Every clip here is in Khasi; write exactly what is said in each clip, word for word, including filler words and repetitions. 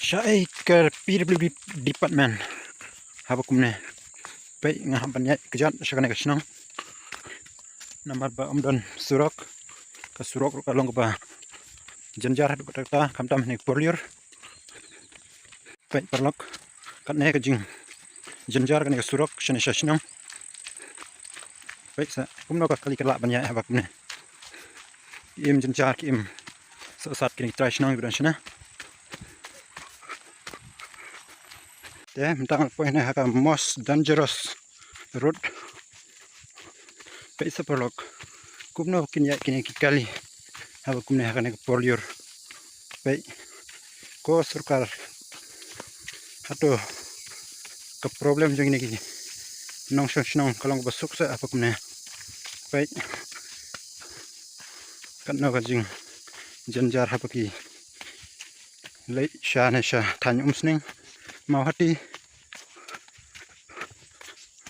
Shaei ka P W D department haba kumne. Peit nga hap ban ïaid kjat sha kane ka shnong. Namar ba ym don surok, ka surok ruh ka long kaba jynjar haduh katta katta, khamtam hangne ka por lyiur. Peit paralok, katne ka jingjynjar kane ka surok shane sha shnong. Peit sa kumno ka kali ka lah ban ïaid haba kumne. Ki im jynjar, ki im sohsat kine ki trai shnong kiba don shane. Te mynta ngan poi hangne ha ka most dangerous road. Peit sa paralok kumno kin ïaid kine ki kali haba kumne ha kane ka por lyiur. Peit ko sorkar, hato ka problem jong kine ki nongshong shnong ka long kaba suk seh haba kumne? Peit katno ka jingjynjar haba ki leit shane sha thaiñ Umsning, Mawhati.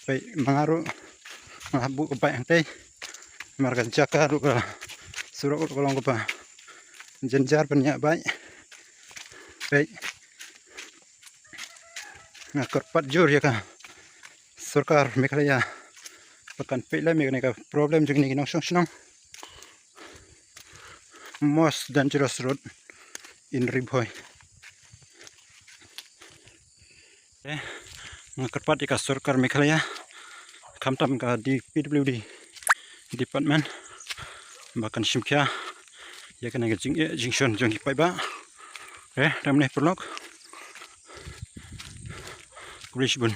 Peit ma nga ruh nga hap buh ka bike hangtei namar ka jaka ruh, ka surok ruh ka long kaba jynjar ban ïaid bike. Peit nga kyrpad jur ïa ka sorkar Meghalaya ba kan peit lem ïa kane ka problem jong kine ki nongshong shnong. Most dangerous road in Ri Bhoi. Eh, nga kyrpad ïa ka sorkar Meghalaya, khamtam ka D P W D department ba kan shim khia ïa kane ka jingeh jingshon jong ki paidbah. Eh, dang mynne paralok. Khublei shibun.